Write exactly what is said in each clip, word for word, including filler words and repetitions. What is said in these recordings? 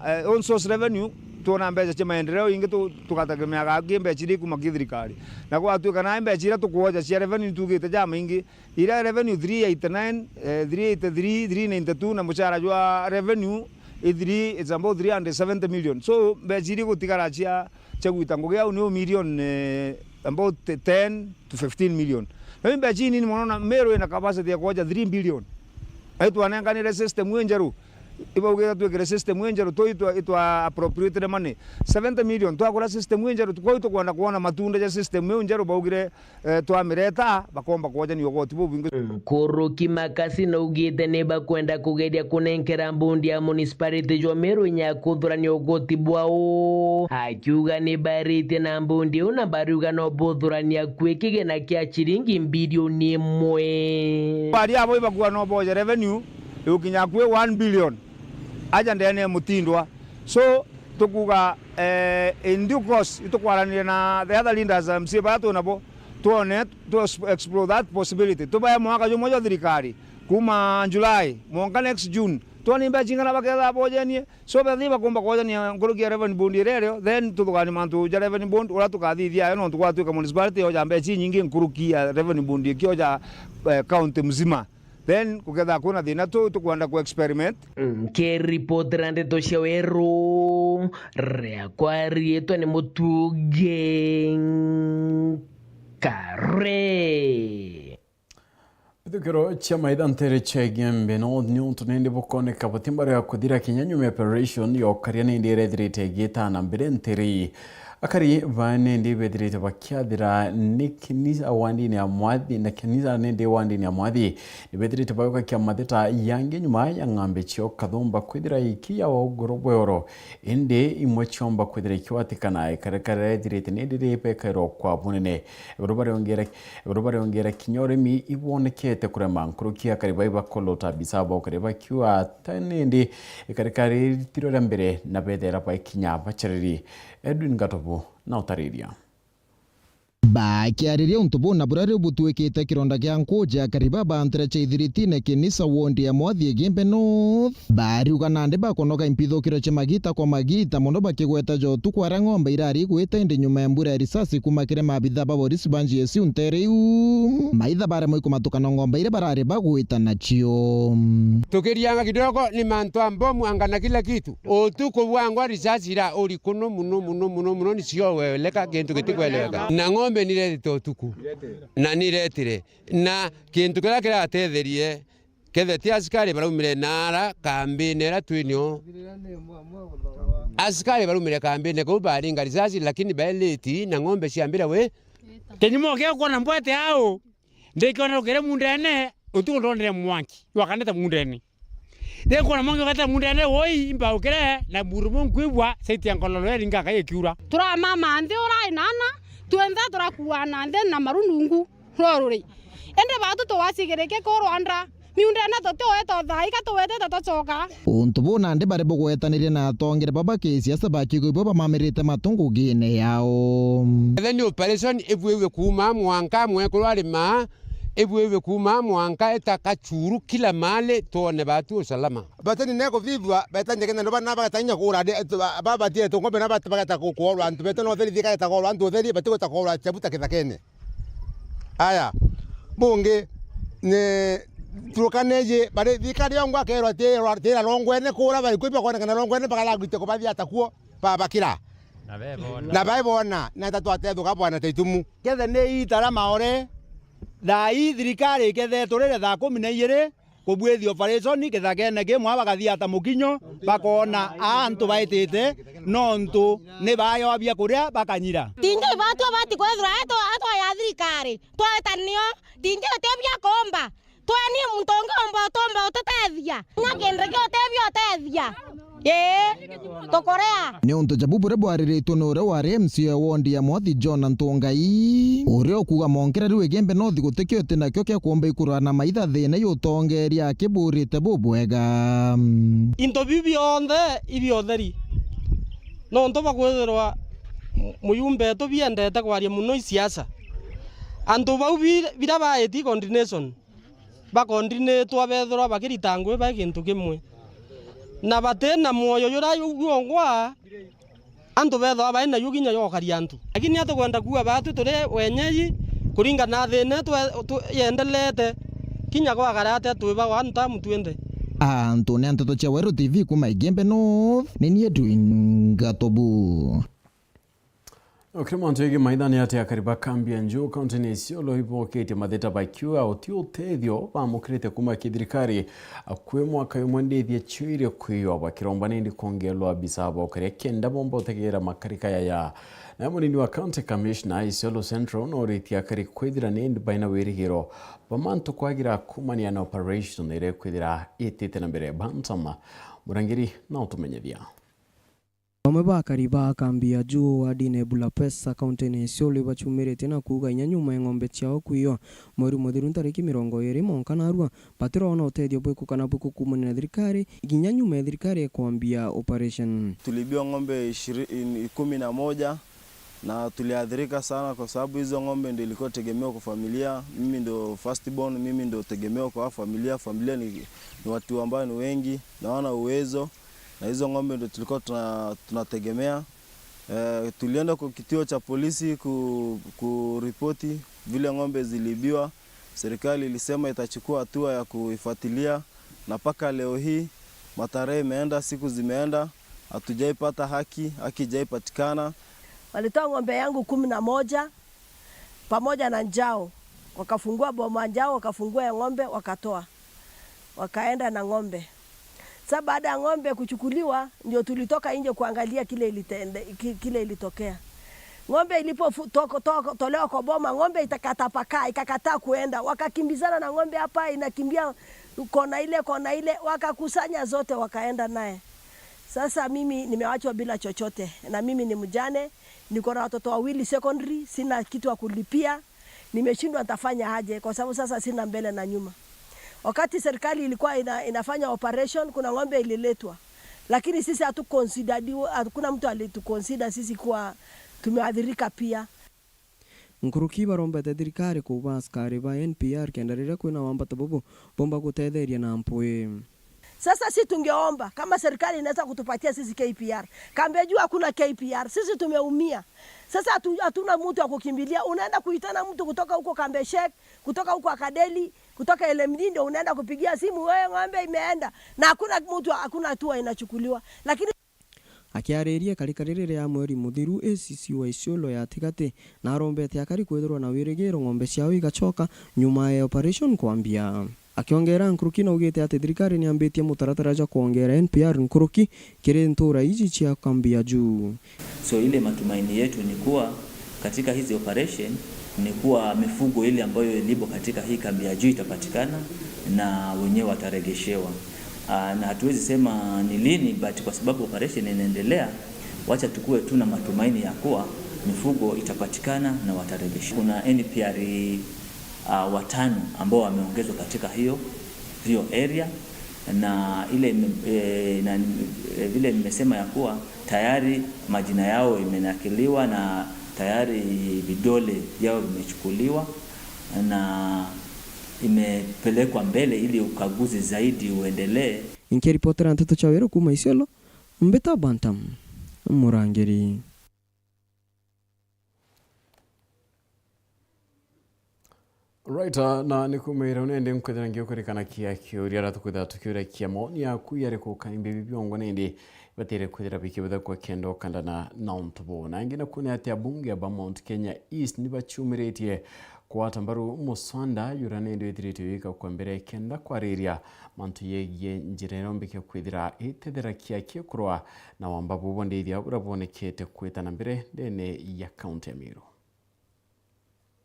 Eh, own source revenue, twona mbeca cia maendeleo ingi tu-, tugategemeaga ki mbeca iria ikuma ki thirikari. Na gwatuika na mbeca iria tukwoja cia revenue tugite jamaingi, iria revenue three eighty-nine, eh, three eighty-three, three ninety-two, na mucara jwa revenue i three, it's about three hundred seventy million. So, mbeca iria igutigara cia, cia gwita ngugi au ni o million, eh, about ten to fifteen million. Na i mbeca inini mono, na Meru ina capacity ya kwoja three billion. Na itwanenganire system i njeru. Ibaugire twikire system i njeru, tu itwa, itwa appropriated money. Seventy million, twagura system i njeru, kwou tukwenda kwona matunda ja system iu njeru, baugire, eh, twamireta, bakomba kwojania ugoti bubwingi. Nkuruki Makasi naugite ni bakwenda kugeria kunenkera mbundi ya municipality jwa Meru inya ya kuthurania ugoti bwao. Akiuga ni baritie na mbundi iu na bariuga no buthurania kwi kigina kia ciringi mbirioni imwe. Bari abo ibakua no boje revenue igukinya kwi one billion aja ndene ya mutindwa. So, tukuga, eh, in due course, itukwaraniria na the other leaders, M C A baria twi nabo, twone, tu explore that possibility. Tubae mwaka jumwe jwa thirikari, kuma July mwanka next June, twone mbeca ing'ana baketha bojenie. So, bethi bakomba kwojania nkuruki ya revenue bond iria irio, then tuthuganie mantu ja revenue bond, uria tukathithia ayo, nontu gwatuika municipality yoja mbeca inyingi nkuruki ya revenue bond ikioja, eh, county mzima. Then, kuketha kwina thina tu, tukwenda ku experiment. Nkiripotera ndeto cia Weru, riakwa riitwa ni Mutugi Kare. Mithukiro cia maitha ntere cia Igembe North niuntu nindi bukoneka buti mbere ya kuthira kinya nyuma ya operation ya ukaria nindi irethirite igiita na mbere ntere. Akari ba nindi bethirite bakiathira ni kinisa wandini ya Mwathi, na kinisa nindi wandini ya Mwathi nibethirite bagukakia matheta yangi nyuma ya ng'ambi cio kathumba kwithira iki ya uguru bweoro, indi imwe ciomba kwithira ikiwatikana ikarekare ithirite nindi ribekairwo kwa bunene. Iguru bariongera, iguru bariongera kinya urimi ibwonekete kurema nkuruki akari bai bakolota bisaba ukari bakiwa ta nindi ikarika ritiro ria mbere na bethera baikinya bacariri. Edwin Gatobu na utariria. Bakiariria untu buu na buria riu butuikite kironda kia nkuja akari ba bantere cia ithiritine kinisa ward ya Mwathi Igembe North, bariuga nandi bakonoga impithukiro cia magita kwa magita mono bakigweta ja utuku aria ng'ombe irari igwita indi nyuma ya mbura ya risasi kuma kiri maabitha ba borisi ba G S U ntere iu, maitha baremwa ikumatuka na ng'ombe iria barari bagwita nacio. Tukirianga kidogo ni mantu a mbomu anga na kila kitu. Utuku bwangwa risasi ira uri kuno muno, muno, muno, muno, ni cio weleka, kintu gitikweleweka. Na ng'ombe niretite utuku. Na niretire. Na kintu kiria kiratetherie, kethe ti asikari baraumire naara kambine ira twinio. Asikari baraumire kambine kuu baringa risasi, lakini bae late na ng'ombe ciambire wi. Kinyumo kia kwona mbwete au. Ndikiona rukiri mundene, utuku ndonire mwanki, jwakanite mundene. Ndikwona mwanki jwakanite mundene, woi, imbaukire, na buru munkwigua, sauti ya ngololo eringa kai ikiura. Turamama nthi urai nana, twenthe turakuana nthi na marunungu roruri. Indi batu tuwasigirike kurwanda, miundene tutiweta uthaika tuwetete tucoka. Untu buu nandi bari bugwetanirie na atongere baba kisiasa bakiuga ibo bamamirite matu ngugine yao. Then operation ibwiwe kuuma mwanka mwekuru arima, ibwiwe kuuma mwanka eta kachuru kila mahali tuone batu usalama. Bateni ne kuvivwa, beta njeke na ndoba na bagata inya kura de, ba, ba, batie tu ng'ombe na bat-, bagata ku-, kuorwa antu, beta no theri thika eta kuorwa antu theri, bati gweta kuorwa chabuta kithakene. Aya, bungi, ni turukaneji, bari thikari yongwa kerwa tira, tira rongwene kura, bari kwi bakonekana rongwene, bakaragwite kubathia ta kuo, babakira. Na bebona. Na bebona, na ta twatethuka bwana taitumu. Kethe ni itara maore, thaa ii thirikari ikethe turire thaa kumi na igiri, kubwithia operation kithakene kimwe, bakathia ta mukinyo, bakona aa antu baitite, nontu ni baewa biakuria bakanyira. Tingi batwa bati kwithirwa atwa, atwa ya thirikari, twaetanio, tingi uti bia kuumba, tweni muntu ungi umba utumba ututethia, na kindu ki uti bia utethia. Ii, tukurea. Ni untu jabu buria bwariritwe ni uria wari M C A wa ward ya Mwathi John Ntungai, uria ukuuga monkera riu Igembe North gutikio ati nakio kia kuumba ikurwa na maitha thina ya utongeria akiburite bubwega. Into biu bionthe ibi utheri. Nontu bwa kwithirwa muyumbe wetu biendete kwaria muno i siasa. Antu bau bi-, biria baiti coordination, bakondinitwa bethirwa bakirita ngui bai gintu kimwe. Na bati na mwoyo jura jwongwa, antu bethagwa bai najuo kinya jwa gukaria antu. Lakini atukwenda kuuga baatu turi wenyeji, kuringana na thiina twe-, tu-, yendelete, kinya gwakara atia twi ba one time twinthe. Antu ni a nteto cia Weru T V kuuma Igembe North, ni ni Edwin Gatobu. Ukiri mantu jegii maitha ni ati akari ba kambi ya Njuu, kaunti-ini ya Isiolo iboketie mathita bakiuga uti utethio bamukirite kuuma kiri thirikari kwi mwaka jumwe ndithia ciiri kwiywa, bakiromba nindi kwongerwa abisa ba ukaria kenda bomba utegeera makarika yaya. Nae munini wa County Commissioner Isiolo Central noritie akari kwithira nindi baina wirigiro ba mantu kwagira kuumania na operation iria ikwithira itite na mbere. Bantam Murangiri na utumenyethia. Bamwe ba akari ba kambi ya Njuu wardine Bulapesa, kaunti-ini ya Isiolo, ibacumiritie na kuuga inya nyuma ya ng'ombe ciao kwiywa mweri muthiru ntariki mirongo iiri mwanka narua, batiroona utethio bwiku kana bwiku kuumania na thirikari, inya nyuma ya thirikari ikwambia operation. Tuliibiwa ng'ombe ishirini, kumi na moja, na tuliathirika sana kwa sababu hizo ng'ombe ndio ilikuwa tegemeo kwa familia. Mimi ndio first born, mimi ndio tegemeo kwa familia. Familia ni, ni watu ambao ni wengi na wana uwezo, na hizo ng'ombe ndio tulikuwa tuna-, tunategemea. Eh, tulienda kwa kituo cha polisi ku-, kuripoti vile ng'ombe ziliibiwa. Serikali ilisema itachukua hatua ya kuifuatilia, na mpaka leo hii matarehe imeenda, siku zimeenda, hatujaipata haki, haki haijaipatikana. Walitoa ng'ombe yangu kumi na moja pamoja na njao, wakafungua boma njao, wakafungua ya ng'ombe, wakatoa, wakaenda na ng'ombe. Sa baada ya ng'ombe kuchukuliwa, ndio tulitoka nje kuangalia kile ilitende-, ki-, kile ilitokea. Ng'ombe ilipo fu-, toko-, toko-, tolewa kwa boma, ng'ombe itakatapakaa, ikakataa kuenda. Wakakimbizana na ng'ombe hapa, inakimbia kona ile, kona ile, wakakusanya zote, wakaenda naye. Sasa mimi nimewachwa bila chochote, na mimi ni mjane, niko na watoto wawili secondary, sina kitu ya kulipia. Nimeshindwa nitafanya aje kwa sababu sasa sina mbele na nyuma. Wakati serikali ilikuwa ina-, inafanya operation, kuna ng'ombe ililetwa. Lakini sisi hatuconsidered, hakuna mtu alituconsider sisi kuwa tumeathirika pia. Nkuruki barombete thirikari kuuba askari ba N P R kenda riria kwina wambata bubu bomba gutetheria na mpwi. Sasa si tungeomba kama serikali inaweza kutupatia sisi K P R. Kambe juu hakuna K P R, sisi tumeumia. Sasa hatu-, hatuna mtu wa kukimbilia. Unaenda kuitana mtu kutoka huko Kambe Sheikh, kutoka huko Akadeli, kutoka L M D, ndio unaenda kupigia simu, "Wewe, ng'ombe imeenda." Na hakuna mtu, hakuna hatua inachukuliwa. Lakini Akiariria ikarika riri ria mweri muthiru, A C C wa Isiolo ya Tigati narombete akari kwithirwa na wirigiro ng'ombe ciao igacoka nyuma ya operation kwambia. Akiongera, Nkuruki naugite ati thirikari niambitie mutaratara jwa kwongera N P R nkuruki kiri ntura iji cia kambi ya juu. So, ile matumaini yetu ni kuwa katika hizi operation ni kuwa mifugo ile ambayo ilipo katika hii kambi ya juu itapatikana na wenyewe wataregeshewa. Ah, na hatuwezi sema ni lini, but kwa sababu operation inaendelea, wacha tukue tu na matumaini ya kuwa mifugo itapatikana na wataregeshewa. Kuna N P R, ah, watano ambao wameongezwa katika hiyo, hiyo area, na ile ime-, eh, na, eh, vile nimesema ya kuwa tayari majina yao imenakiliwa na tayari vidole vyao vimechukuliwa na imepelekwa mbele ili ukaguzi zaidi uendelee. Nkiripotera nteto cia Weru kuuma Isiolo, mbita Bantam Murangiri. Right, ah, na ni kuuma ira unendi nkwithira ngiukurikana kia kiuria aria tukwithira tukiuria kia maoni yaku yari kuka imbi bibi biongo nindi batire kwithira bikibutha kwa kenda ukandana na untu bu. Na ingi naku ni ati abunge ba Mount Kenya East ni bachumiritie kwata mbaru muswanda jura nindi withiritwe wika kwa mbere kenda kwariria mantu yegie njira iria umbikia kwithira itethera kia kikurwa na wamba bubondithia buria bwonekete kwita na mbere ndene ya kaunti ya Meru.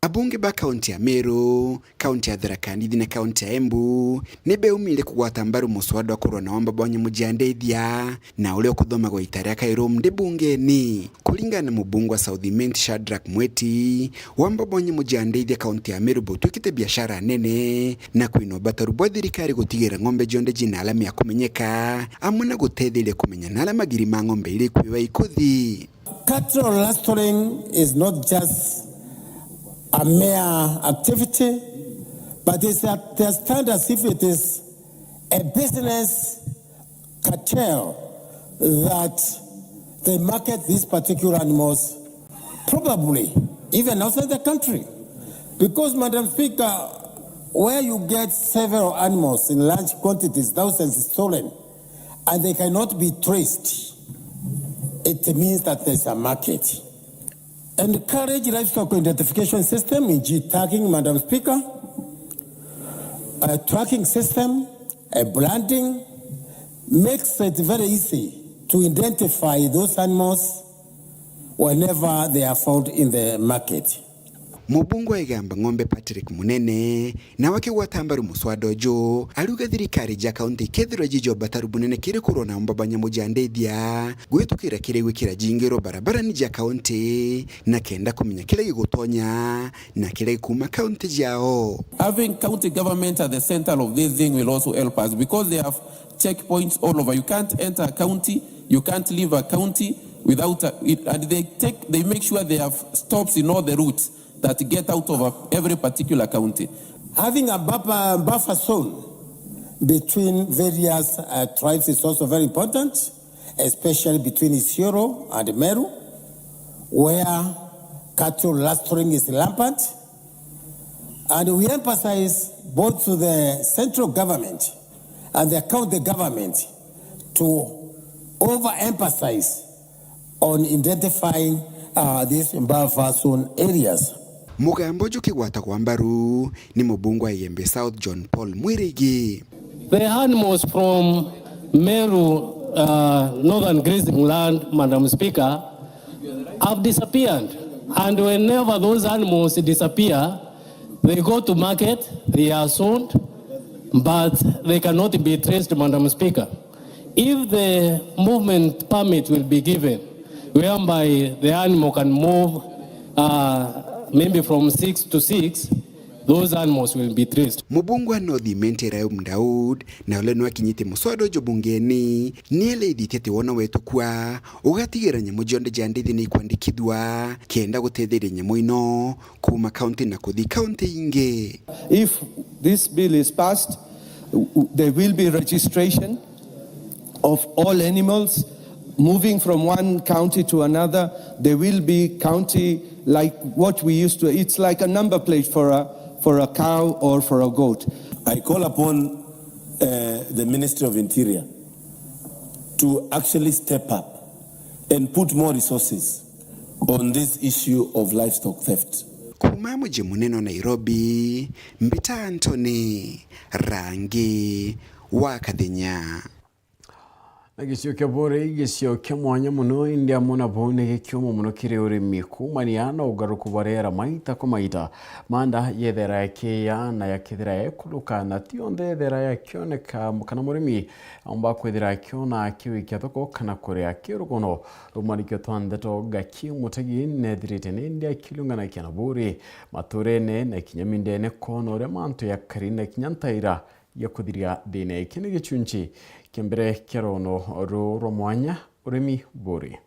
Abunge ba kaunti ya Meru, kaunti ya Tharaka Nithi na kaunti ya Embu ni beumire kugwata mbaru muswada wa kurwa na wamba bwa nyamu cia ndithia na uria ukuthomagwa ita ria kairu ndi bungeni. Kuringana na mubunge wa South Imenti Shadrack Mweti, wamba bwa nyamu cia ndithia kaunti ya Meru butwikite biashara nene na kwina ubataru bwa thirikari gutigira ng'ombe cionthe cina alama ya kumenyeka amwe na gutetheria kumenya na ala magiri ma ng'ombe iri kwiwa ikuthi. Cattle rustling is not just a mere activity, but it's a, they stand as if it is a business cartel that they market these particular animals, probably even outside the country. Because, Madam Speaker, where you get several animals in large quantities, thousands stolen, and they cannot be traced, it means that there's a market. Encourage livestock identification system in G tagging, Madam Speaker. A tracking system, a branding makes it very easy to identify those animals whenever they are found in the market. Mubunge wa Igamba Ng'ombe Patrick Munene nawe akigwata mbaru muswada uju, ariuga thirikari ja kaunti ikethirwa ji ja ubataru bunene kiri kurwa na mbaba nyamu ja ndithia, gwitukira kiri gwikira jingiro barabarani ja kaunti, na kenda kumenya kiria gigutonya na kiria gikuuma kaunti jao. Having county government at the center of this thing will also help us, because they have checkpoints all over. You can't enter a county, you can't leave a county without a, it, and they take, they make sure they have stops in all the routes that get out of a, every particular county. Having a buffer, buffer zone between various, uh, tribes is also very important, especially between Isiolo and Meru, where cattle rustling is rampant. And we emphasize both to the central government and the county government to overemphasize on identifying, uh, these buffer zone areas. Mugambo uju ukigwatagwa mbaru ni mubunge wa Igembe South, John Paul Mwirigi. The animals from Meru, uh, Northern Grazing Land, Madam Speaker, have disappeared. And whenever those animals disappear, they go to market, they are sold, but they cannot be traced, Madam Speaker. If the movement permit will be given, whereby the animal can move, uh, maybe from six to six, those animals will be traced. Mubunge wa North Imenti Rayom Daud, na uria niwe akinyite muswada uju bungeni, ni araithitie ati wona wetukua ugatigira nyamu cionthe ja ndithi ni ikwandikithua kenda gutetheria nyamu ino kuuma kaunti na kuthi kaunti ingi. If this bill is passed, w-, w-, there will be registration of all animals moving from one county to another. There will be county, like what we used to, it's like a number plate for a, for a cow or for a goat. I call upon, uh, the Ministry of Interior to actually step up and put more resources on this issue of livestock theft. Kuuma muji munene wa Nairobi, mbita Anthony Rangi wa Kathenya. Na gicio kia Buuri, gicio kia mwanya mono, indi amwe nabo ni gikiumu mono kiri urimi. Kuumania na ugaruku bwa riera maita kwa maita, manda yethera yakiya na yakethira yaikuruka, na ti yonthe yethera yakioneka kana murimi aumba kwithira akiona akiwikia thoko kana kuria. Kiuruguno rumwarikio twa ndeto Gaki Mutegi nethirite nindi akilunganakia na Buuri maturene na kinya mindene, kwona uria mantu yakari na kinya ntaira ya kuthiria thina. Iki ni gichunchi kia mbere kia runo ruu rwa mwanya, urimi Buuri.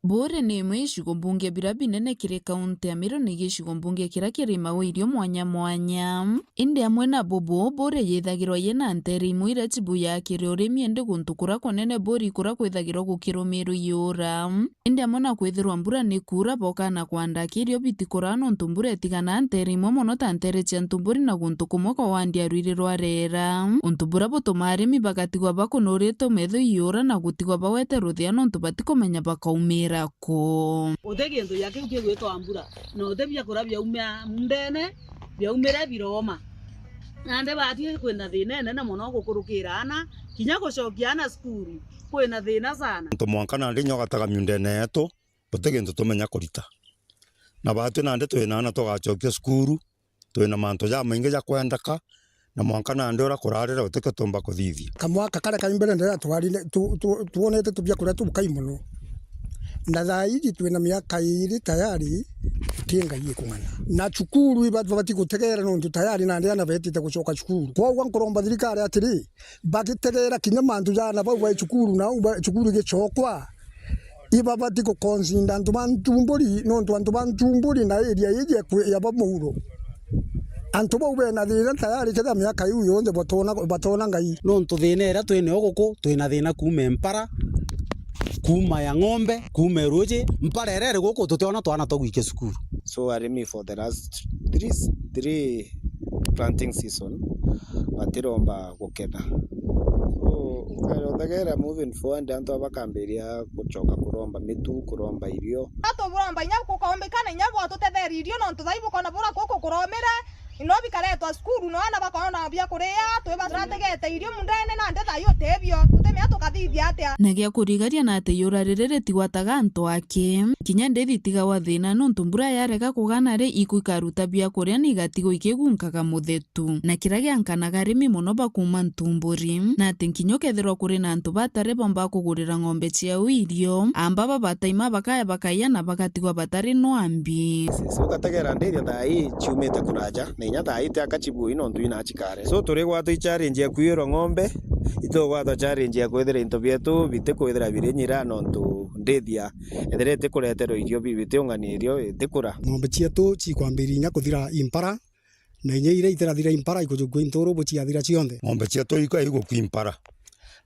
Buuri ni imwe ya icigo mbunge biria binene kiri kaunti ya Meru, ni gicigo mbunge kiria kirimagwa irio mwanya mwanya. Indi amwe na bubu, Buuri yithagirwa yina nteere imwe iria cibuyaa kiri urimi, indi guntu kuria kunene Buuri kuria kwithagirwa gukirumirwa iura. Indi amwe na kwithirwa mbura ni kuura, boka na kwanda kirio bitikuraa, nontu mbura itigana nteere imwe mono ta nteere cia Ntumburi na guntu kumwe kwa wandi ya Rwiri rwa Reera. Untu buria butumaa arimi bagatigwa bakunuritwe metho iura na gutigwa bagwete ruthia, nontu batikumenya bakaumira ku. Guti gintu gia kiu kigwitwa mbura, na guti biakuria biaumia muundene, biaumire birooma. Nandi baatwi kwina thiina inene mono gukurukira aana, kinya gucokia aana cukuru, kwina thiina sana. Antu mwanka nandi inya ugataga miundene yetu, guti gintu tumenya kurita. Na baatwi nandi twina aana tugacokia cukuru, twina mantu jamaingi ja kwendeka, na mwanka nandi uria kurarire gutikio tumba kuthithia. Kamwaka karia kai mbere ndiratwarire, tu-, tu-, twonete tubia kuria tubukai mono. Na thaa iji twina miaka iiri tayari, Ti Ngai ikung'ana. Na cukuru ibabati gutegeera nontu tayari nandi aana beetite gucoka cukuru. Kwoguo nkuromba thirikari atiri, bagitegera kinya mantu ja aana bau bai cukuru, na au ba-, cukuru igicokwa, ibabati gukonsinda antu ba Ntumburi, nontu antu ba Ntumburi na area iji ya kwi-, ya ba Muuro. Antu bau bena thina tayari, kethira miaka iu yonthe batona, batona Ngai. Nontu thina iria twinayo guku, twina thina kuuma Mpara, kuuma ya ng'ombe, kuuma Ruuji, Mpara iria iri guku, tutiona twana twa gwikia cukuru. So arimi for the last three, three planting season batiromba guketha. So, ukeethagera moving forward, antu aba bakambiria gucoka kuromba mitu, kuromba irio. Atuburomba inya kukombikana inya bwatutetheria irio, nontu thai bukona bura kuku kuromire, ino bikaretwa cukuru, no aana bakona bia kuria, twi baturategete irio mundene, nandi thai utibio, tutimenya tukathithia atia. Na gia kurigaria na ati iura riri ritigwataga antu ake, kinya ndithi tigagwa thina, nontu mbura yarega kugana ri, iku ikaruta bia kuria na igatigwa ikigunkaga muthetu. tu. Na kiria giankanaga arimi mono ba kuuma Ntumburi, na ati nkinya ukethirwa kuri na antu batari bomba kugurira ng'ombe ciao irio, amba babataima bakaya bakaiya na bagatigwa batari no ambi. So, ugategera ndiria thaa ii ciumite kuraja, na inya thaa ii ti aka cibui nontu ina cikare. So, turigwatwa i challenge ya kwiyirwa ng'ombe, itugwatwa challenge ya kwithira into bietu bitikwithira biri nyira nontu ndithia ethira itikureterwa irio bi-, bitiung'ania irio itikura. Ng'ombe cietu cikwambiria inya kuthira impara, na inya iria itirathira impara ikujukua inturu buciathira cionthe. Ng'ombe cietu ika igukua impara.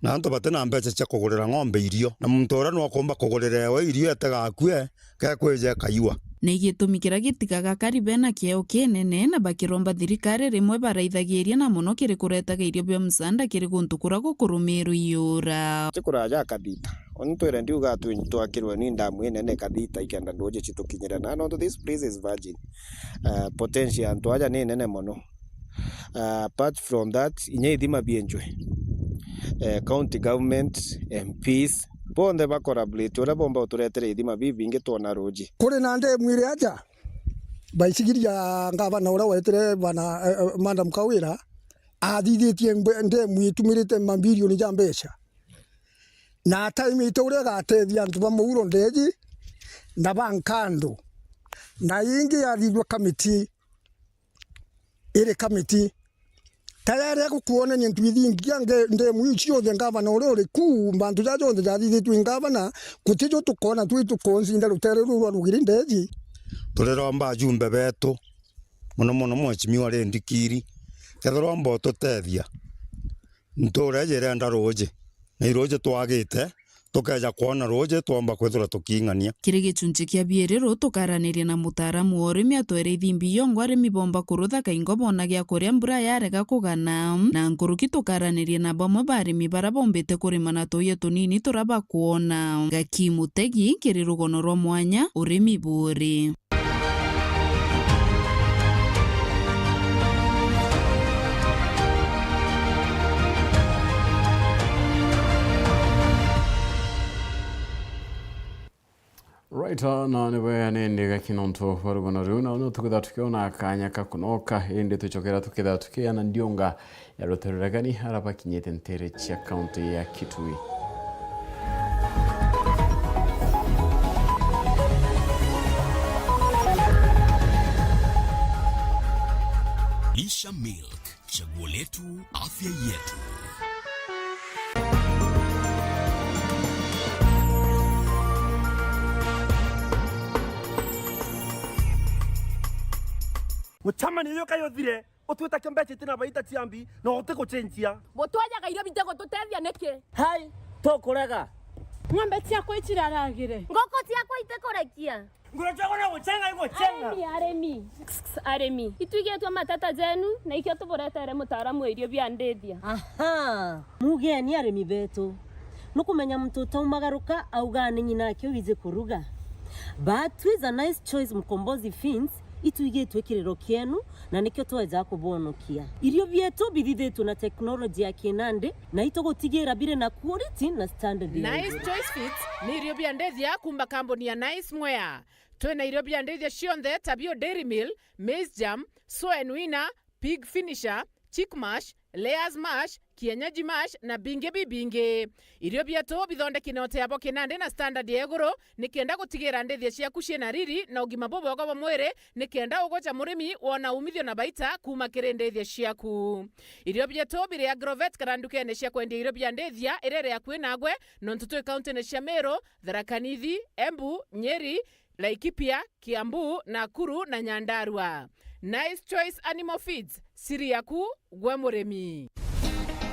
Na antu batina mbeca cia kugurira ng'ombe irio. Na muntu uria no akumba kugurira ewe irio etegakue, gekwija ekaiwa. Na igitumi kiria gitigaga kari bena kieo kinene, na bakiromba thirikari rimwe baraithagiria na mono kiri kuretaga irio bia msaada kiri guntu kuria gukurumirwa iura. Ti kuraja Kathita. Uni twire ndiuga twi-, twakirwe ni ndamu inene Kathita ikenda nduuji citukinyire na nontu this place is virgin. Uh, potential ya antu aja ni nene mono. Uh, apart from that, inya ithima bienjwe. Uh, county government, M Ps, bonthe ba collaborate uria bomba uturetere ithima bibingi twona ruuji. Kuri na ndemu iri aja, baicigiria ngavana uria wetire bana, eh, eh, Madam Kawira, athithitie mbe-, ndemu itumirite mabilioni ja mbeca. Na ataimite uria agatethia antu ba Muuro ndeji na ba Nkandu. Na ingi yathithua kamiti, iri kamiti. Tayari agukuonania ntu ithingia nge-, ndemu iu cionthe ngavana uria uri ku, mantu jaja jonthe jathithitue i ngavana, gutijo tukona twi tukonsinda rutere ruu rwa Rugiri ndeji. Turiromba ajumbe betu, mono mono Mheshimiwa Ray Ndikiri, kethirwa mba ututethia. Ntuura iji irenda ruuji, na iruuji twagite, tukeja kwona ruuji, twomba kwithirwa tukiing'ania. Kiri gicunci kia biiri ruu, tukaraniria na mutaaramu wa urimi atwere ithimbi yongwa arimi bomba kurutha kaingo boona gia kuria mbura yarega kugana, na nkuruki tukaraniria na bamwe ba arimi baria bombite kurima na tuuya tunini turia bakwona. Gaki Mutegi, kiri rugono rwa mwanya, urimi buuri. Right, uh, na ni bwega ni ndi gaki nontu bwa rugono riu, na no tukwithirwa tukiona kanya ka kunoka, indi twicokera tukithirwa tukiana ndiunga ya rutereregani ara bakinyite ntere cia kaunti ya Kitui. Lisha Milk, chaguo letu, afya yetu. Mucemanio uyu kai uthire, utwita kio mbeca itina baita cia mbi, na utigucenjia. Butwajaga irio bitigututethia niki? Hai, tukurega. Ng'ombe ciakwa iciraragire. Nguku ciakwa itikurekia. Nguru ciakwa no gucenga igucenga. Arimi, arimi. Arimi. Itwigitwe mateta jenu, na ikio tuburetere mutaaramu wa irio bia ndithia. Aha. Mugeni arimi betu. Nukumenya muntu utaumagaruka auga ni nyina ake wiji kuruga. But with a nice choice Mkombozi Feeds, itwigitwe kiriro kienu, na nikio tweja kubonokia. Irio bietu bithithitwe na teknoloji ya kinandi, na itugutigira biri na quality na standard ya iguru. Nice Choice Feeds ni irio bia ndithia kuuma kambuni ya Nice Mwea. Twina irio bia ndithia cionthe ta bio Dairy Meal, Maize Germ, Soen Winner, Pig Finisher, Chick Mash, Layers Mash, kienyeji mash na bingi bibingi. Irio bietu bithondeki na uteabo kinandi na standard ya iguru, nikenda gutigira ndithia ciaku ciina riri na ugima bubwega bwa mwiri, nikenda ugoca murimi wona umithio na baita kuuma kiri ndithia ciaku. Irio bietu biri Agrovet kana ndukene cia kwendia irio bia ndithia iria iri akui nagwe, nontu twi kauntine cia Meru, Tharaka Nithi, Embu, Nyeri, Laikipia, Kiambu, Nakuru na Nyandarua. Nice Choice Animal Feeds, siri yaku gwe murimi.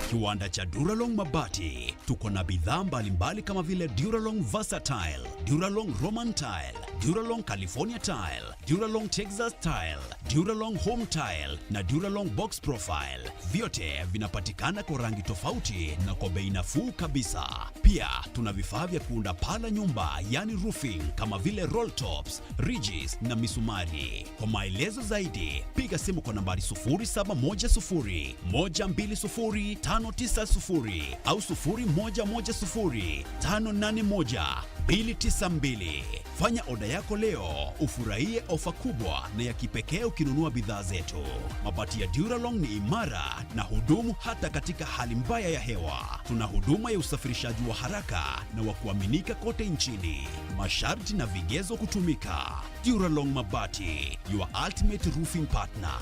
Kiwanda cha Duralong Mabati. Tuko na bidhaa mbalimbali kama vile Duralong Versatile, Duralong Roman Tile, Duralong California Tile, Duralong Texas Tile, Duralong Home Tile na Duralong Box Profile. Vyote vinapatikana kwa rangi tofauti na kwa bei nafuu kabisa. Pia tuna vifaa vya kuunda paa la nyumba, yani roofing, kama vile roll tops, ridges na misumari. Kwa maelezo zaidi, piga simu kwa nambari sufuri saba moja sufuri, moja mbili sufuri, tano tisa sufuri au sufuri moja moja sufuri, tano nane moja, mbili tisa mbili. Fanya oda yako leo, ufurahie ofa kubwa na ya kipekee ukinunua bidhaa zetu. Mabati ya Duralong ni imara na hudumu hata katika hali mbaya ya hewa. Tuna huduma ya usafirishaji wa haraka na wa kuaminika kote nchini. Masharti na vigezo kutumika. Duralong Mabati, your ultimate roofing partner.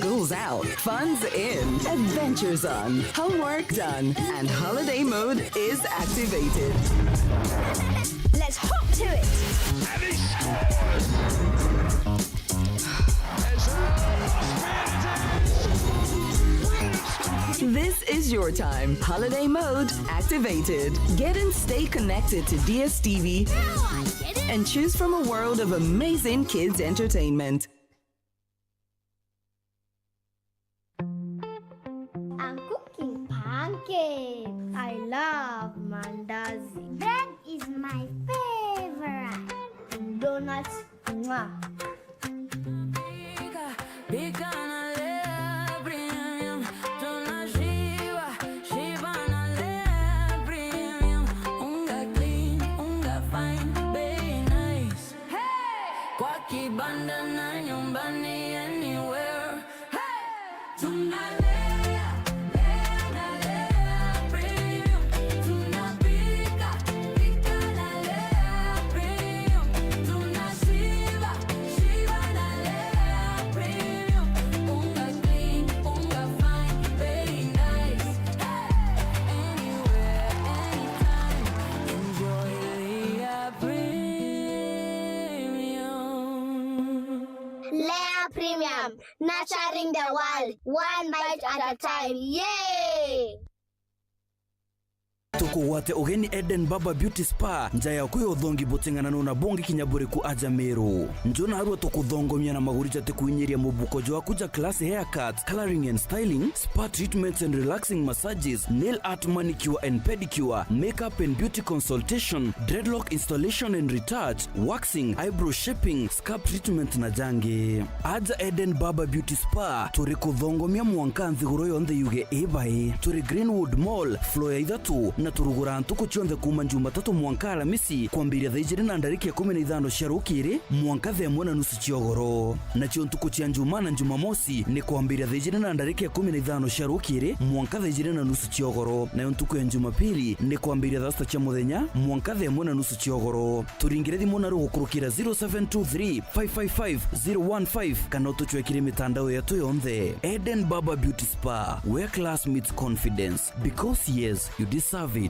School's out, fun's in, adventure's on, homework done, and holiday mode is activated. Let's hop to it. And he scores! This is your time. Holiday mode activated. Get and stay connected to D S T V and choose from a world of amazing kids entertainment. I'm cooking pancakes. I love mandazi. Bread is my favorite. Donuts, mwah. Pika, pika na Lea Premium. Tunashiba, shiba na Lea Premium. Unga clean, unga fine, bei nice. Hey! Kwa kibanda na nyumbani, anywhere. Hey! Tunalea, lea na Lea Premium. Tunapika, pika na Lea Premium. Tunashiba, shiba na Lea Premium. Unga clean, unga fine, bei nice. Hey! Anywhere, anytime. Enjoy Lea Premium. Lea Premium, nurturing the world, one bite at a time. Yay! Tukugwate ugeni Eden Barber Beauty Spa, nja yaku ya uthongi buting'ananu na bungi kinya buriku aja Meru. Njo narua tukuthongomia na maguri jatikuinyiria mubuko jwaku ja classy haircuts, coloring and styling, spa treatments and relaxing massages, nail art, manicure and pedicure, makeup and beauty consultation, dreadlock installation and retouch, waxing, eyebrow shaping, scalp treatment na jangi. Aja Eden Barber Beauty Spa, turi kuthongomia mwanka nthiguru yonthe yuge i bai. Turi Greenwood Mall, floor ya ithatu, na turuguraa ntuku cionthe kuuma Jumatatu mwanka Aramisi, kwambiria thaa ijiri na ndarika ikumi na ithano cia rukiri mwanka thaa imwe na nusu cia ugoro. Nacio ntuku cia Njumaa na Jumamosi ni kwambiria thaa ijiri na ndarika ikumi na ithano cia rukiri mwanka thaa ijiri na nusu cia ugoro, nayo ntuku ya Jumapili ni kwambiria thaa sita cia muthenya mwanka thaa imwe na nusu cia ugoro. Turingire thimu naru gukurukira zero seven two three, five five five, zero one five kana utucwekire mitandao yetu yonthe. Eden Barber Beauty Spa, where class meets confidence. Because yes, you deserve it.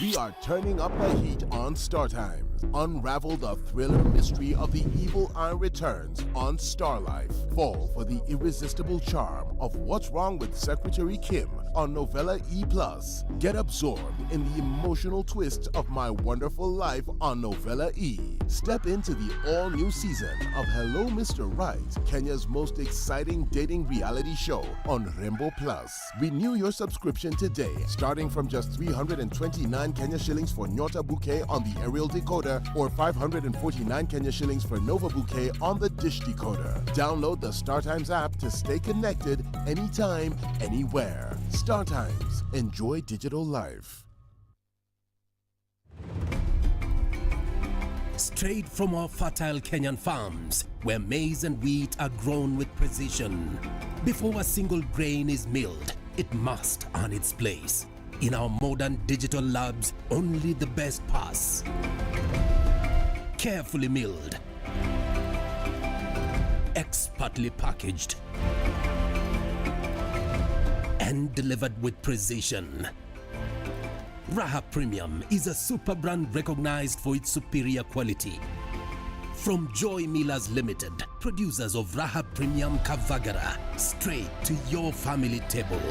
We are turning up the heat on Star Times. Unravel the thriller mystery of the evil eye returns on Star Life. Fall for the irresistible charm of What's Wrong with Secretary Kim on Novella E plus. Get absorbed in the emotional twist of My Wonderful Life on Novella E. Step into the all-new season of Hello Mister Right, Kenya's most exciting dating reality show on Rembo Plus. Renew your subscription today, starting from just three hundred and twenty-nine Kenya shillings for Nyota Bouquet on the aerial decoder or five hundred and forty-nine Kenya shillings for Nova Bouquet on the dish decoder. Download the StarTimes app to stay connected anytime, anywhere. StarTimes. Enjoy digital life. Straight from our fertile Kenyan farms, where maize and wheat are grown with precision. Before a single grain is milled, it must earn its place. In our modern digital labs, only the best pass. Carefully milled, expertly packaged, and delivered with precision. Raha Premium is a super brand recognized for its superior quality. From Joy Millers Limited, producers of Raha Premium Kavagara, straight to your family table.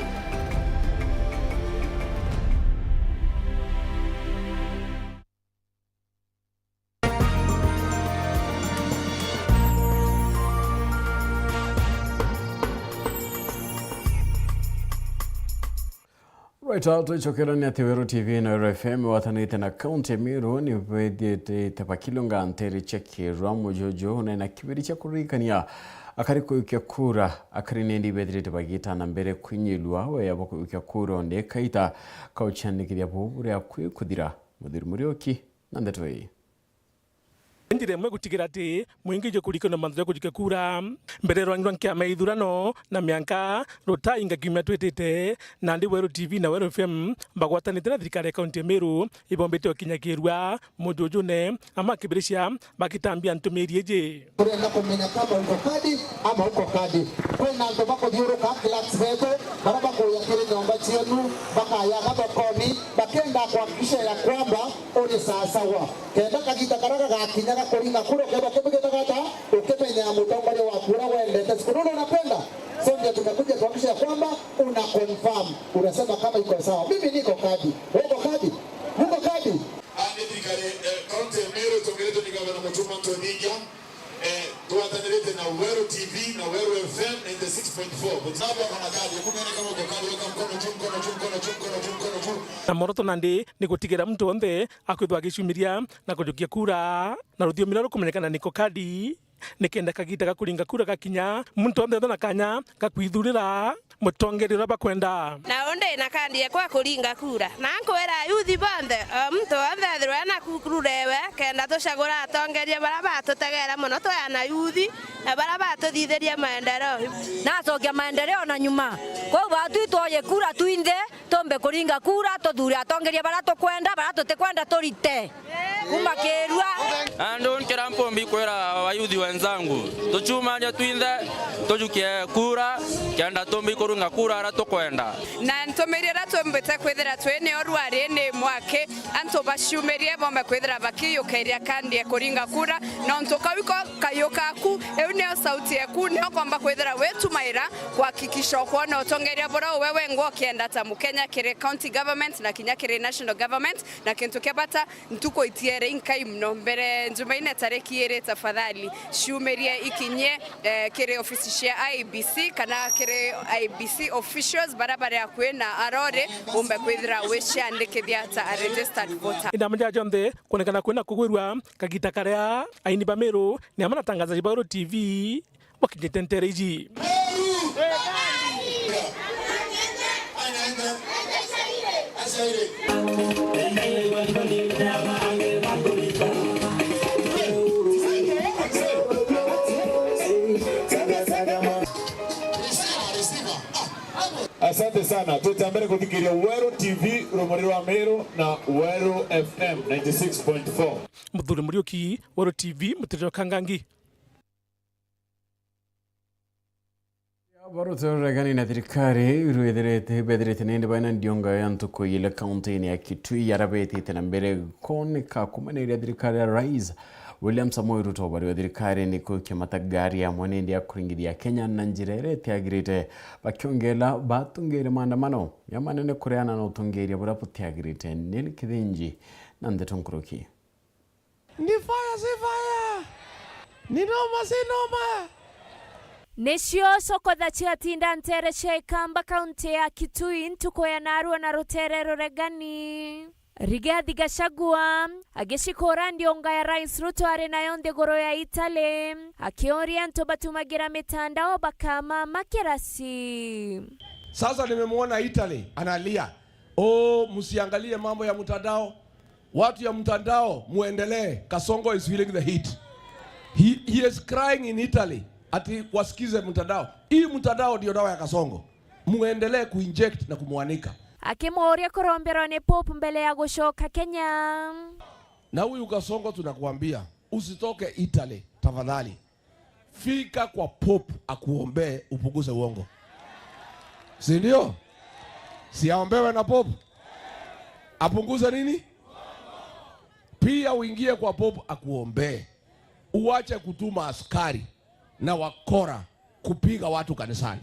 Right, twicokerania ati Weru T V na Weru F M watanite na kaunti ya Meru ni bwithiite bakilunga nteere cia kirwa mujuju na na kiberi cia kuririkania akari kuyukia kura, akari nindi bethirite bagita na mbere kwinyilua weya bwa kuyukia kura onde kaita kauciandikithia buu buria kwi kuthira. Muthuri Muriuki na ndeto ii. Njira imwe gutigira ati mwingi jwe kurikana mantu ja kujukia kura. Mbere rwangi rwa nkiama ya ithurano na mianka rutainga kiumia twitite, nandi Weru T V na Weru F M bagwatanite na thirikari ya kaunti ya Meru ibombite ukinyakirua mujujune ama kibiricia bakitambia ntumiri iji. Turenda kumenya kama uko kadi ama uko kadi. Kwina antu bakuthiuruka clerks betu, bara bakuya kiri nyomba cienu, bakayaga thokoni, bakenda kuhakikisha ya kwamba uri sawasawa. Kenda kagita kara gagakinya ga kuringa kura, ukethwa ukibigita gata, ukimenya mutongoria waku uria wendete. Siku ndio unapenda. So ndio tumekuja kuhakikisha ya kwamba una confirm. Unasema kama iko sawa. Mimi niko kadi. Uko kadi? Uko kadi? Ani thirikari, eh, kaunti ya Meru tongeretwe ni gavana Mutuma Ntwethingia, eh, twatanirite na Weru T V na Weru F M ninety six point four. But nabo wana kadi, kunene kama uko kadi, weka mkono juu, mkono juu, mkono juu, mkono juu, mkono juu. Na mworoto nandi ni gutigira muntu wonthe akwithwa agiciumiria na kujukia kura na ruthiomi ruria rukumenyekana niko kadi, nikenda kagita ga kuringa kura gakinya, muntu wonthe ethwe na kanya ga kwithurira mutongeria uria bakwenda. Na undi na kandi ekwa kuringa kura. Na nkwira ayuthi bonthe, o muntu wonthe ethirwe ena ku-, kura ewe, kenda tucagura atongeria baria batutegere mono twi ana yuthi, na baria batuthithirie maendeleo. Nacokia maendeleo na nyuma. Kwou batwi twoye kura twinthe, tumbe kuringa kura, tuthure atongeria baria tukwenda, baria tutikwenda turite kuma kirua. Andu nkira mpumbi kwira ayuthi wenzangu, tuciumanie twinthe, tujukie kura, kenda tumbi kuringa kura aria tukwenda. Na ntumiri iria tumbite kwithira twi nio rwari ni mwaki, antu baciumirie bombe kwithira bakiyukiria kandi ya kuringa kura, nontu kau iko kayu kaku, iu nio sauti yaku, nio komba kwithira witumaira kuhakikisha ukwona utongeria buria uwe wengwa ukienda ta Mukenya kiri county government na kinya kiri national government. Na kintu kia bata, ntuku itiere inkai mono mbere Jumaine tariki iri, tafadhali ciumirie ikinyie, eh, kiri ofisi cia I E B C kana kiri I E B C officials baria bari akui na arori umbe kwithira wiciandikithia ta a registered voter. Inama ja jonthe kuonekana kwina kugwirua kagita karia aini ba Meru ni amwe na atangazaji ba Weru T V bakinyite ntere iji. Asante sana. Twite mbere kuthikiria Weru T V, rumuri rwa Meru na Weru F M ninety six point four. Muthuri Muriuki, Weru T V, mutiriro kangangi. Baruti ruregani na thirikari rwithirite, bethirite nindi baina ndionga ya ntuku ile kaunti-ini ya Kitui yarabetite na mbere koni ka kumaniria thirikari ya Rais William Samoei Ruto bari wa thirikari ni kukia matagari amwe nindi ya kuringithia Kenya na njira iria itiagirite, bakiongela batungire maandamano ya manene kureana na utungiria buria butiagirite. Neli Kithinji na ndeto nkuruki. Ni fire si fire. Ni noma si noma. Nicio cokotha ciatinda ntere cia Ikamba, kaunti ya Kitui, ntuku ya narua na rutere ruregani. Rigathi Gachagua agicikura ndionga ya Rais Ruto ari nayo nthiguru ya Italy, akiuria antu batumagira mitandao bakama makirasi. Sasa nimemwona Italy analia, "Oh, msiangalie mambo ya mtandao." Watu ya mtandao, muendelee. Kasongo is feeling the heat. He, he is crying in Italy. Ati wasikize mtandao. Hii mtandao ndio dawa ya Kasongo. Muendelee kuinject na kumwanika. Akimuuria kuromberwa ni Pope mbele ya gucoka Kenya. Na huyu Kasongo tunakuambia, usitoke Italy, tafadhali. Fika kwa Pope akuombee upunguze uongo. Si ndio? Si aombewe na Pope? Apunguze nini? Pia uingie kwa Pope akuombee. Uache kutuma askari na wakora kupiga watu kanisani.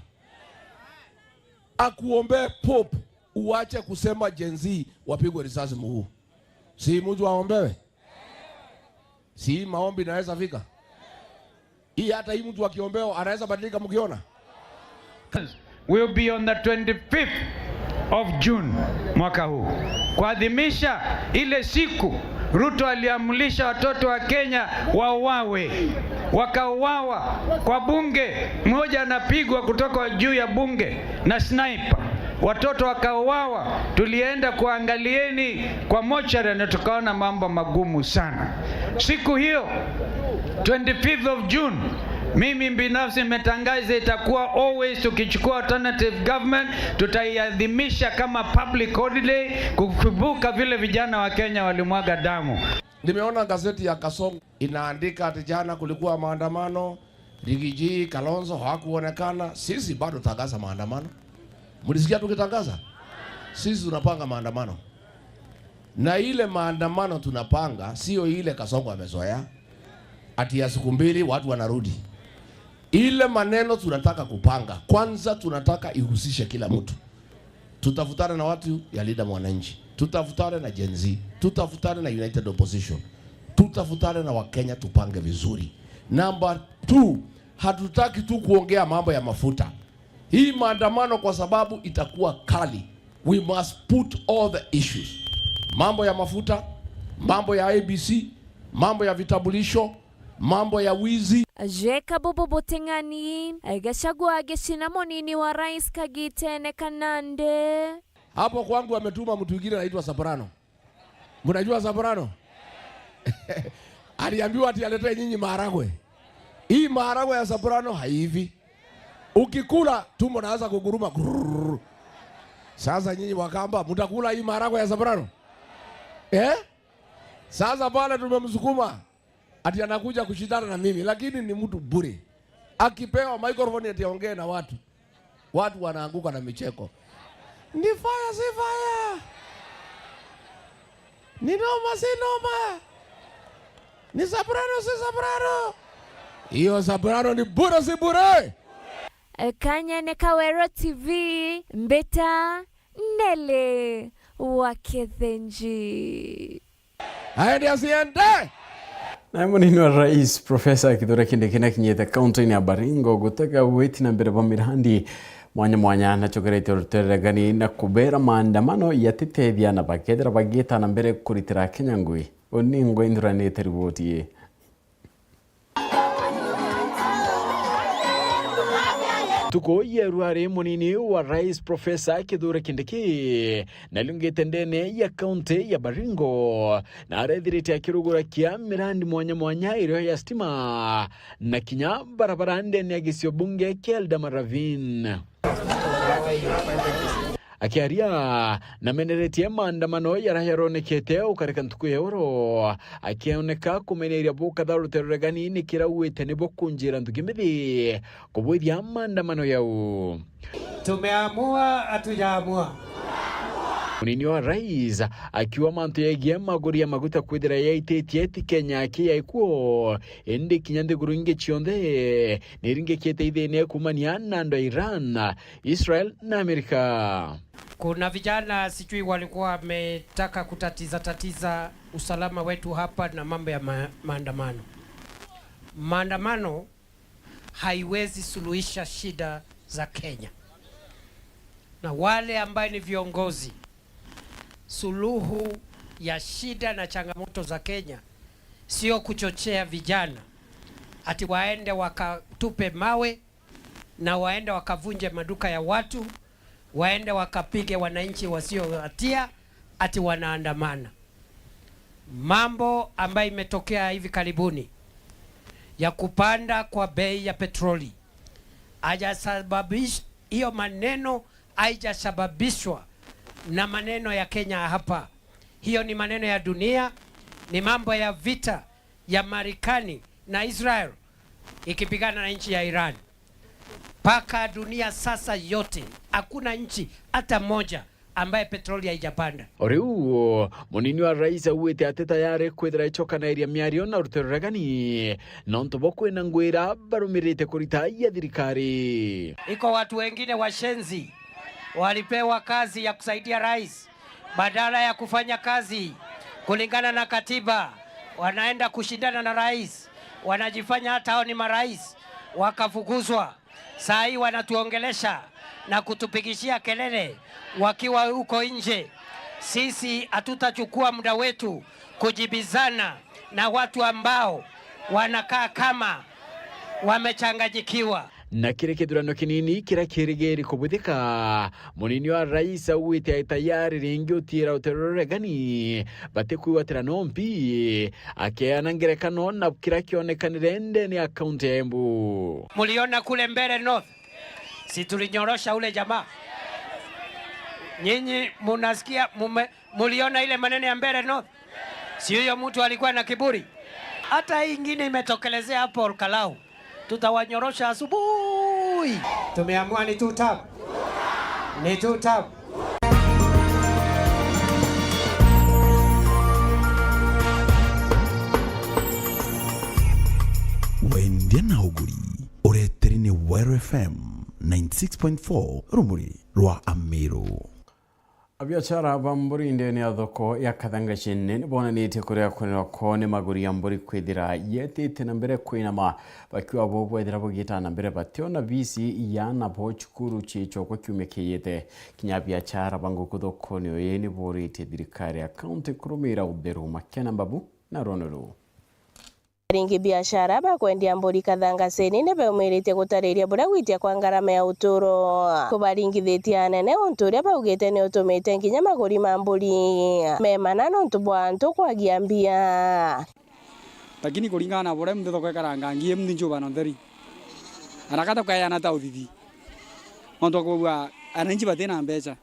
Akuombee Pope, uache kusema Gen Z wapigwe risasi mguu. Si mtu aombewe? Si maombi inaweza fika? Hii hata hii mtu akiombewa anaweza badilika mkiona? Will be on the twenty-fifth of June mwaka huu, kuadhimisha ile siku Ruto aliamrisha watoto wa Kenya wauawe, wakauawa kwa bunge, mmoja anapigwa kutoka juu ya bunge na sniper. Watoto wakauawa, tulienda kuangalieni kwa mortuary na tukaona mambo magumu sana. Siku hiyo, twenty-fifth of June, mimi binafsi nimetangaza itakuwa always, tukichukua alternative government, tutaiadhimisha kama public holiday, kukumbuka vile vijana wa Kenya walimwaga damu. Nimeona gazeti ya Kasongo inaandika ati jana kulikuwa maandamano, Rigiji, Kalonzo hawakuonekana. Sisi bado tangaza maandamano. Mlisikia tukitangaza? Sisi tunapanga maandamano. Na ile maandamano tunapanga, sio ile Kasongo amezoea. Ati ya siku mbili watu wanarudi. Ile maneno tunataka kupanga, kwanza tunataka ihusishe kila mtu. Tutafutane na watu ya Linda Mwananchi. Tutafutane na Gen Z. Tutafutane na United Opposition. Tutafutane na Wakenya tupange vizuri. Number two, hatutaki tu kuongea mambo ya mafuta. Hii maandamano kwa sababu itakuwa kali. We must put all the issues. Mambo ya mafuta, mambo ya I E B C, mambo ya vitambulisho, mambo ya wizi. Jeka bubu buting'ani, Gachagua agicina munini wa rais kagitene ka Nandi. Hapo kwangu ametuma mtu mwingine anaitwa Soprano. Mnajua Soprano? Aliambiwa ati aletee nyinyi maharagwe. Hii maharagwe ya Soprano haivi. Ukikula, tumbo naanza kuguruma. Grrrr. Sasa nyinyi Wakamba, mtakula hii maharagwe ya Soprano? Eh? Sasa pale tumemsukuma ati anakuja kushindana na mimi, lakini ni mtu bure. Akipewa microphone ati aongee na watu, watu wanaanguka na micheko. Ni fire, si fire? Ni noma, si noma? Ni Soprano, si Soprano? Hiyo Soprano ni bure, si bure? Kanyene ka Weru T V, mbita Nelly wa Kithinji. Aende asiende. Naye munini wa rais, Profesa Kithure Kindiki, nakinyite kaunti-ini ya Baringo gutega witi na mbere bwa mirandi mwanya mwanya, nachokeretie rutereregani na kubera maandamano yatitethia, na bakethira bagieta na mbere kuritira Kenya ngui. Uni ngwenduranitie riboti ii. Ntuku yeru ari munini wa rais, Profesa Kithure Kindiki, na aliungite ndene ya kaunti ya Baringo, na arethirite akirugurakia mirandi mwanya mwanya irio ya stima na kinya barabara ndene ya gicio bunge kia Eldama Ravine. Akiaria, nameneretie maandamano jaria jaronekete ukarika ntuku ya oro, akioneka kumeneria bukatha rutereregani ni kirauite ni bukunjira nthuki mbithi kubwithia maandamano jau. Tumeamua, hatujaamua. Munini wa rais akiuga mantu yegie maguri ya maguta kwithira yaititie ti Kenya aki yaikuo, indi kinya nthiguru ingi cionthe niringikite ithine kumania na andu a Iran, Israel na Amerika. Kuna vijana sijui walikuwa wametaka kutatiza tatiza usalama wetu hapa na mambo ya ma-, maandamano. Maandamano haiwezi suluhisha shida za Kenya. Na wale ambaye ni viongozi, suluhu ya shida na changamoto za Kenya sio kuchochea vijana ati waende wakatupe mawe na waende wakavunje maduka ya watu, waende wakapige wananchi wasio hatia ati wanaandamana. Mambo ambayo imetokea hivi karibuni ya kupanda kwa bei ya petroli haijasababisha, hiyo maneno haijasababishwa na maneno ya Kenya hapa. Hiyo ni maneno ya dunia, ni mambo ya vita ya Marekani na Israel ikipigana na nchi ya Iran. Mpaka dunia sasa yote, hakuna nchi hata moja ambaye petroli haijapanda. O riu, munini wa rais augite ati tayari kwithira icokanagiria miario na rutere ruregani, nontu bo kwina ngugi iria barumirite kurita ya thirikari. Iko watu wengine washenzi walipewa kazi ya kusaidia rais, badala ya kufanya kazi kulingana na katiba, wanaenda kushindana na rais, wanajifanya hata hao ni marais, wakafukuzwa. Saa hii wanatuongelesha na kutupigishia kelele wakiwa huko nje. Sisi hatutachukua muda wetu kujibizana na watu ambao wanakaa kama wamechanganyikiwa. Na kiri kithurano kinini kiria kirigiri kubwithika, munini wa rais augite ai tayari ringi utiira rutere ruregani batikwigwatira nompi, akeana ngerekano na kiria kionekanire ndene ya kaunti ya Embu. Muliona kule Mbeere North, si tulinyorosha ule jamaa? Nyinyi munasikia, mume-, muliona ile maneno ya Mbeere North? Si huyo mtu alikuwa na kiburi? Hata hii ingine imetokelezea hapo Olkalau, tutawanyorosha asubuhi. Tumeamua ni two term. Ni two term. Wendia na uguri, ureteri ni Weru F M ninety six point four, rumuri rwa Amiru. Abiashara ba mburi ndene ya thoko ya Kathanga Cene ni bonanitie kuria kunenwa kwao ni maguri ya mburi kwithira yetite na mbere kwinama, bakiuga bo bwethira bugiita na mbere bationa bisi ya nabo cukuru ciicokwa kiumia kiijite. Kinya abiashara ba nguku thokone uyu ni boritie thirikari ya kaunti kurumira utheru. Makena Mbabu na rwono ruu. Aringi biashara ba kwendia mburi Kathanga Cene ni baumiritie gutariria buria gwitia kwa ngarama ya uturo kubaringithitie anene, untu uria baugite ni utumite nginya maguri ma mburi memana nontu bwa antu kwagia mbia. Lakini kuringana na buria muntu thoko ikarangangie, muntu nchuba na ntheri. Arakata kayana ta uthithi. Nontu akwigua ananchi batina mbeca.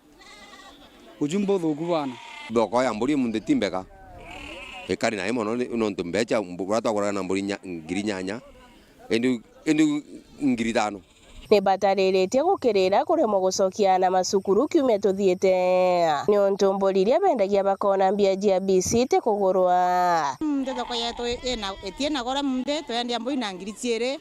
Uju mbuthuku bwana. Thoko ya mburi muntu ti mbega. Ikari nayo mono ni, nontu mbeca mbu-, buria twaguraga na mburi nya-, ngiri nyanya, indi, indi ngiri ithano. Ni batariritie gukirira kuremwa gucokia aana macukuru kiumia tuthiite, niuntu mburi iria bendagia bakona mbia cia bisi itikugurwa. Muntu thoko yetu ina, itina goro, muntu twendia mburi na ngiri ciiri.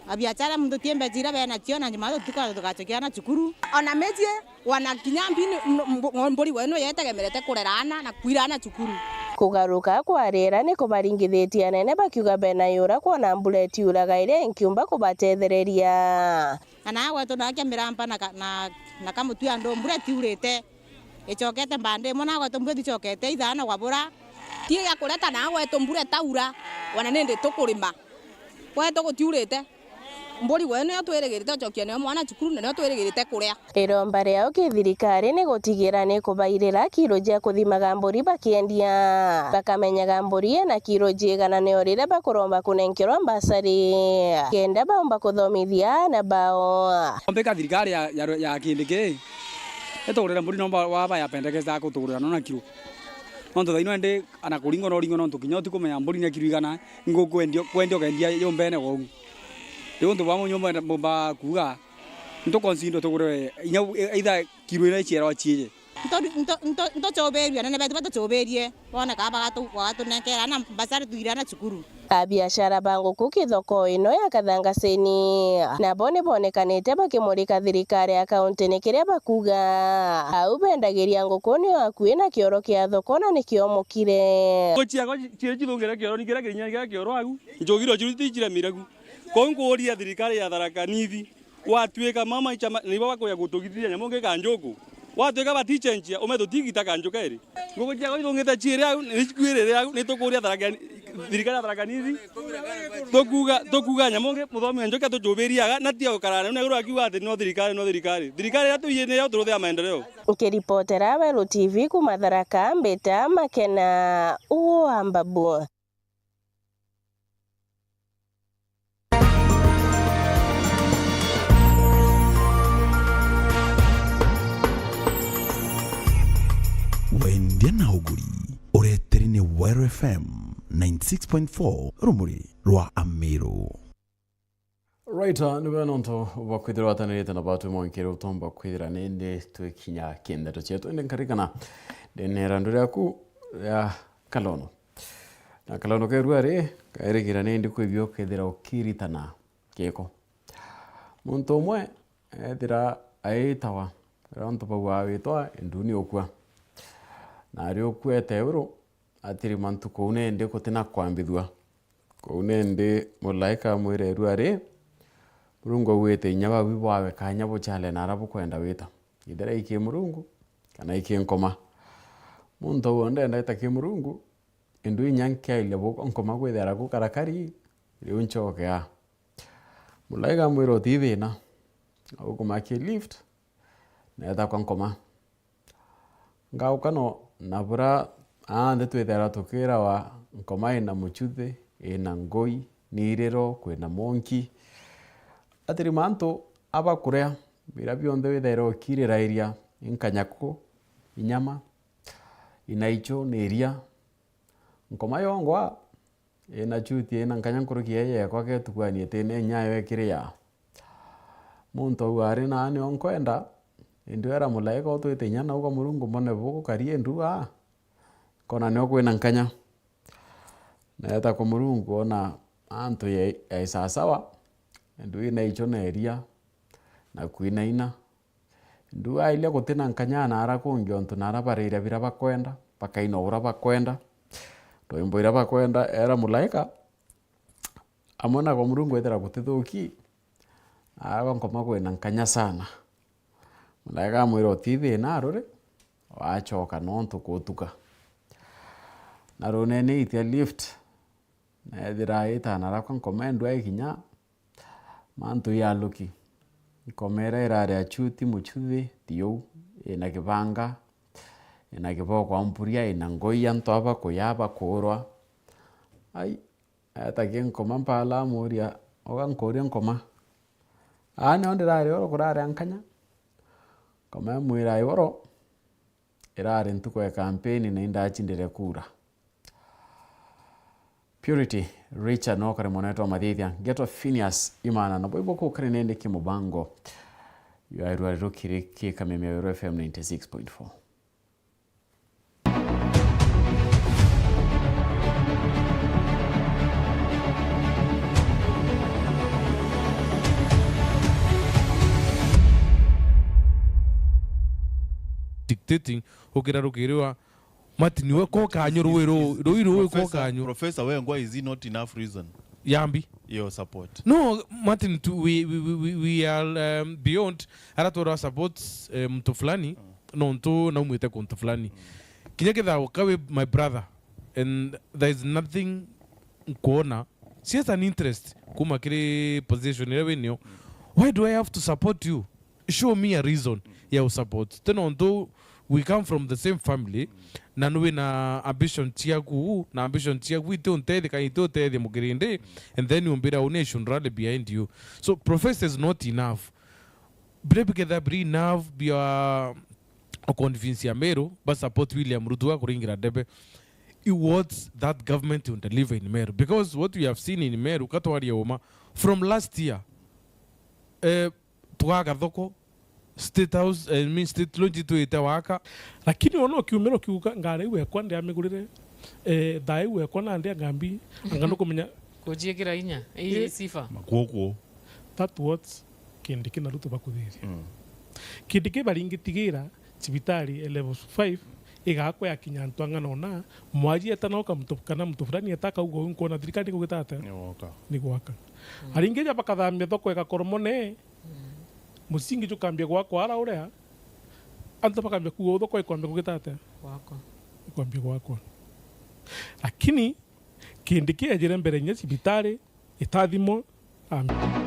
Abiachara muntu ti mbeca iria benacio, na Jumatatu tuka-, tugacokia aana cukuru. Ona miji wana kinya mbi ni, mbu-, mburi wenu yetegemerete kurera aana na kwira aana cukuru. Kugaruka kwa riera ni kubaringithitie anene, bakiuga bena yura kwona mbura itiuraga iria inkiumba kubatethereria. Na nawe gwetu nakia miramba na ka-, na, na kamutu ya ndu mbura itiurite. Icokete mbande imwe, na gwetu mbura ticokete, ithano gwabura. Ti ya kureta na gwetu mbura itaura, wana nindi tukurima. Gwetu gutiurite. Mburi gwe niyo twirigirite ucokia nayo mwana cukuru, na niyo twirigirite kuria. Iromba riao ki thirikari ni gutigira ni kubairira kiro cia kuthimaga mburi bakiendia, bakamenyaga mburi ina kiro ciigana, nio riria bakuromba kunenkerwa mbasari. Kenda baumba kuthomithia aana bao. Ombika thirikari ya, ya, ya kindi ki, itugurire mburi nomba waba ya pendekeza kutugurira nona kiro. Nontu thaino indi ana kuringwa no ringwa nontu kinya utikumenya mburi ni kiro igana, nguku kwendia, kwendia ukendia yumbene wou. Riu untu bwa munyu mbumba kuuga, ntukonsindo tugure inya u-, either kiro ina iciarwa ciiji. Nto-, nto-, nto-, ntochubirue, anene betu batuchubirie, bone kana bagatu-, bagatunenkera na mbasari twire na cukuru. Abiashara ba nguku kithoko ino ya Kathangaseni, nabo ni bonekanite bakimurika thirikari ya kaunti ni kiria bakuga. Au bendagiria nguku nio akui na kioro kia thoko na ni kiomokire. Nguku ciakwa ci-, ciiri cithungire kioro, ni kiria kirinya kia kioro au. Njugi ro ciru ti ciremire ku. Kou nkuuria thirikari ya Tharaka Nithi, gwatuika mama ichama, nibo bakuja gutugithithia nyamu ngi kanjuku. Gwatuika batichenjia, ume tutigita kanju keri. Nguku ciakwa ithungite ciiri au, ni cikuirire au, ni tukuuria Tharaka Ni-, Thirikari ya Tharaka Nithi, tukuuga, tukuuga nyamu ngi, muthomi wa njoki atucubiria aga, na tiga gukara na iguru akiuga ati no thirikari, no thirikari. Thirikari iria tuiye niyo turuthia maendeleo. Nkiripotera Weru T V kuuma Tharaka, mbita Makena wa Mbabu. Wendia na uguri, ureteri ni Weru F M ninety six point four, rumuri rwa Amiru. Right, uh, ni wena nontu bwa kwithirwa watanirite na batwi mwankiri utomba kwithira nindi twikinya kindeto cietu. Indi nkarikana ndene irandu riaku ria kalono. Na kalono keru ari, kairigira nindi kwibio kethira ukiritana kiiko. Muntu umwe ethira aitawa, riria untu bau awitwa, indu ni ukua. Na ari ukuete uru, atiri mantu kuu nindi gutina kwambithua. Kuu nindi mulaika amwira iru ari, Murungu auite inya babi bwawe kanya buchale na ara bukwenda wita. Ithira iki Murungu, kana iki nkoma. Muntu uu ndenda ita ki Murungu, indu inya nkiairia bu-, nkoma kwithira ku karakari, riu nchoke aa. Mulaika amwira uti thina, ukuma ki lift, neeta kwa nkoma. Ngauka no, na bura aanthe twithairwa tukirawa nkoma ina muchuthi, ina ngui, ni iriro, kwina monki. Atiri mantu abakuria, bira bionthe withairwa ukirira iria, inkanyaku, inyama, inaichu, ni iria. Nkoma yongwa, ina chuti, ina nkanya nkuruki ya yekwa getukwanie tene nyayo ikiria. Muntu au ari na nio nkwenda, indu era mulaika utwite inya nau kwa Murungu mbone bugukari indu aa, nkona nio kwina nkanya. Neeta kwa Murungu ona antu ya, ya isasawa, indu ina icho na iria, na kwina ina. Ndu ailia gutina nkanya na ara kungi, ontu na ara bariria bira bakwenda, bakaina ura bakwenda, rwimbo ira bakwenda, era mulaika, amwe nagwa Murungu ethira gutithuki, agwa nkoma kwina nkanya sana. Mulaika amwira, "Uti thina aruri, wachoka nontu kutuka." Na runene itia lift, na ethira itana rakwa nkoma endwa ikinya, mantu yaluki. Nkoma ira irari achuti muchuthi, thiu, ina kibanga, ina kiboko mpuria, ina ngoi antu aba kuya bakurwa. Ai, etagi nkoma mpala amuria, "Oga nkuria nkoma? Aa nio ndirari oro kurari ankanya?" Nkoma imwira, "Iboro, irari ntuku ya kampeni na indachindire kura." Purity Richard nokare mwana wetu wa Mathithia, ngetwa Phineas Imana, na boibo kukare nende ki mubango ya irwari rukiri ki Kameme ya Weru F M ninety six point four. Dictating, ukira rukiriwa Martin, we ko kanyu rui ru-, rui rui ko Professor, kanyu. Professor Wengwa, is he not enough reason? Yambi. Your support. No, Martin, tu, we, we, we, we, we are, um, beyond. Ara twara support, eh, mtu fulani, nontu naumite kuntu fulani. Kinya ketha ukawe my brother, and there is nothing nkuona. She has an interest kuma kiri position iria winio. Why do I have to support you? Show me a reason ya usupport. Tena ontu we come from the same family, na nwi na ambition ciaku, na ambition ciaku iti untethia, kana iti utethia mukirindi, and then umbira uni I should rally behind you. So, professor is not enough. Bire biketha biri enough bia uconvince Ameru ba support William Ruto akuringira debe. What that government will deliver in Meru? Because what we have seen in Meru, katwaria uma, from last year, eh, twaga thoko, State House, eh, I mean, State Lodge itwite waka. Lakini ona ukiumira ukiuga, "Ngari iu ekwa ndiamigurire, eh, thaa iu ekwa nandi angambi," anga nukumenya. Kujiikira inya, ii sifa. Makuokuo. That what Kindiki na Ruto bakuthiria. Kindiki baringitigira cibitari ya level five igakwa yakinya antu ang'ana una, mwaji eta nao kamuntu, kana muntu fulani eta akauga, "Uyu nkwona thirikari ni kugita atia? Ni gwaka." Ni gwaka. Aringi ja bakathamia thoko igakorwo mone, musingi jukambia gwakwa ara uria, antu bakambia kuuga, "Thoko ikwambia kugita atia? Gwakwa. Ikwambia gwakwa." Lakini Kindiki ejire mbere inya cibitari, itathimwa. Amen.